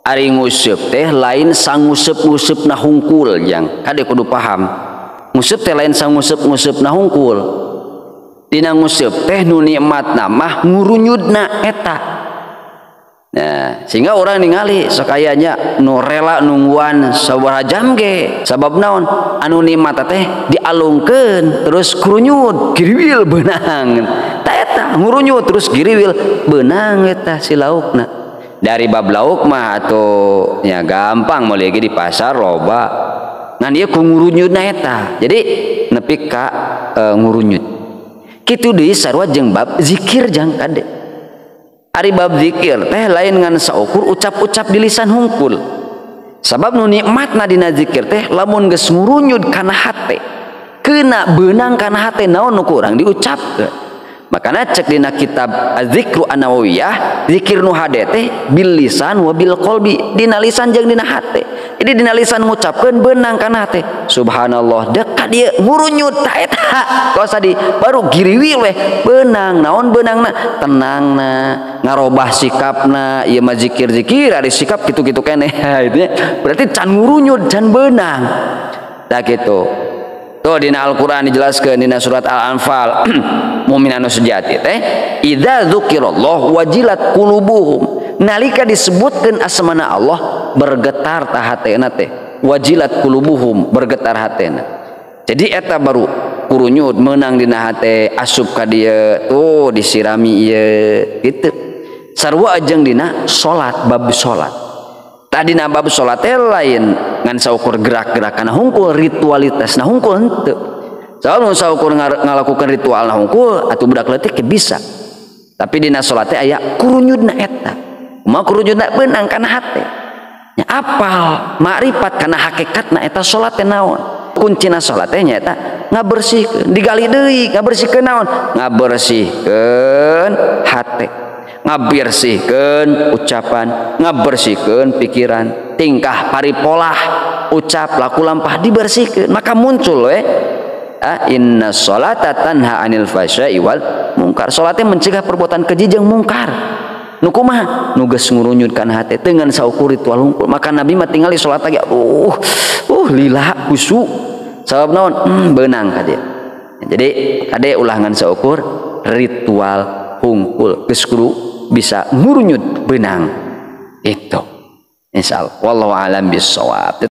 Ari nguseup teh lain sanguseup-nguseupna hungkul jang. Kade kudu paham. Nguseup teh lain sanguseup-nguseupna hungkul. Dina nguseup teh nu nikmatna mah ngurunyudna eta. Nah, sehingga orang ningali sok aya nya nu rela nungguan sabaraha jam ge. Sabab naon? Anu nikmat teh dialungkeun terus kurunyud, giriwil beunang. Ta eta ngurunyud terus giriwil beunang eta si laukna. Dari bab lauk mah atuh nya gampang meuli ge di pasar loba. Ngan ieu ku ngurunyudna eta. Jadi nepi ka ngurunyud. Kitu deui sarua jeung bab zikir jang kade. Ari bab zikir teh lain ngan saukur ucap-ucap di lisan hungkul. Sabab nu nikmatna dina zikir teh lamun geus ngurunyud kana hate, kena beunang kana hate naon nu kurang diucapkeun. Makana cek dina kitab Az-Zikru An-Nawawiyah, zikir nu hade teh bil lisan wa bil qalbi, dina lisan jeung dina hate. Jadi dina lisan ngucapkeun beunang kana hate. Subhanallah, dekat dieu ngurunyud ta eta. Kawas tadi baru giriwil weh beunang, naon beunangna? Tenangna, ngarobah sikapna, ieu mah zikir-zikir ari sikap kitu-kitu keneh. Itu nya. Berarti can ngurunyud, can beunang. Tah kitu. Tuh dina Al-Qur'an dijelaskeun dina surat Al-Anfal. Mukmin anu sejati teh idza dzukirallah wajilat qulubuhum. Nalika disebutkeun asmana Allah bergetar tah hatena teh. Wajilat qulubuhum, bergetar hatena. Jadi eta baru kurunyut meunang dina hate asup ka dieu tuh disirami ieu gitu. Sarua jeung dina salat, bab salat. Tadi na bab salat teh lain ngan saukur gerak-gerakan hungkul ritualitasna hungkul henteu. Sabab nu saukur ngalakukeun ritualna hungkul atuh budak leutik ge bisa. Tapi dina salat teh aya kurunyudna eta. Kumaha kurunyudna beunang kana hate. Nya apal makrifat kana hakikatna eta salat teh naon. Kuncina salat teh nyaeta ngabersihkeun, digali deui ngabersihkeun naon? Ngabersihkeun hate. Ngabersihkeun ucapan, ngabersihkeun pikiran, tingkah paripolah, ucap laku lampah dibersihkeun, maka muncul we inna sholata tanha anil fahsya'i wal mungkar. Salatnya mencegah perbuatan keji jeung mungkar. Nu kumaha? Nu geus ngurunyud kana hate teu ngan saukur ritual hungkul. Maka Nabi mah tingali salat lagi, lila khusyuk. Sabab naon? Beunang ka dia. Jadi kade ulah ngan saukur ritual hungkul, geus kudu bisa ngurunyud beunang. Itu insyaallah wallahu alam bissawab.